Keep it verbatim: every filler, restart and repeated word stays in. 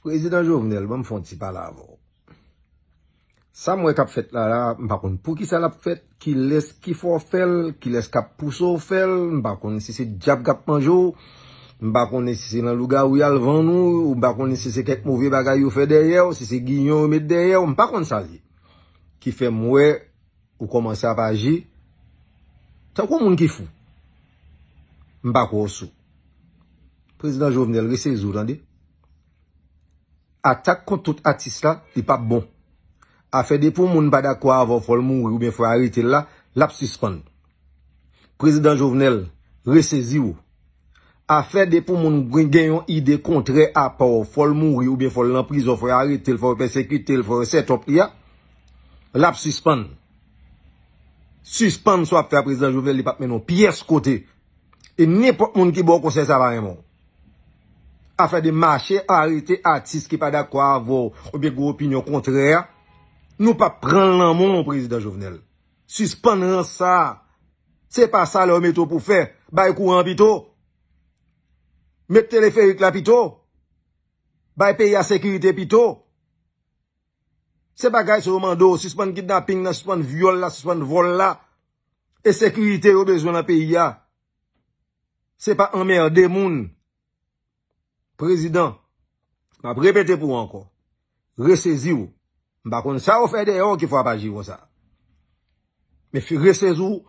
Prezidan Jovenel, ban m fè yon ti pale avè w. Sa m wè k ap fèt la la, m pa konn poukisa l ap fèt, kilès ki fè w fè l, kilès k ap pouse w fè l, m pa konn si se dyab k ap manje w, m pa konnen si se nan lougawou y al vann ou, m pa konnen si se kèk move bagay yo fè dèyè w, si se giyon yo met dèyè w, m pa konn sa l ye. Ki fè m wè ou kòmanse ap aji tankou moun ki fou. M pa kwè w sou. Prezidan Jovenel, resezi w, tande. Atak kont tout atis la, li p ap bon. Afè depi yon moun pa dakò avè w, fò l mouri oubyen fò yo arete l la, l ap sispann. Prezidan Jovenel, resezi w. Afè depi yon moun gen, gen yon ide kontrè a pa w, fò l mouri oubyen fò l nan prizon, fò yo arete l, fò yo pèsekite l, fò yo set up li a, l ap sispann. Sispann sa w ap fè a, Prezidan Jovenel, li p ap mennen w pyès kote. E nenpòt moun ki ba w konsèy sa pa renmen w. Afè de mache arete atis ki pa dakò avè w oubyen gen opinyon kontrè a, nou p ap pran l nan men w, Prezidan Jovenel. Sispann rans sa a. Se pa sa lè yo mete w pou fè. Bay kouran pito. Met teleferik la pito. Bay peyi a sekirite pito. Se bagay sa yo mande w, sispann kidnaping nan, sispann vyòl la, sispann vòl la. E sekirite yo bezwen nan peyi a. Se pa anmède moun. Prezidan, m ap repete pou w ankò. Resezi w. M pa konn sa yo fè dèyè w ki fè w ap aji konsa. Men fi, resezi w,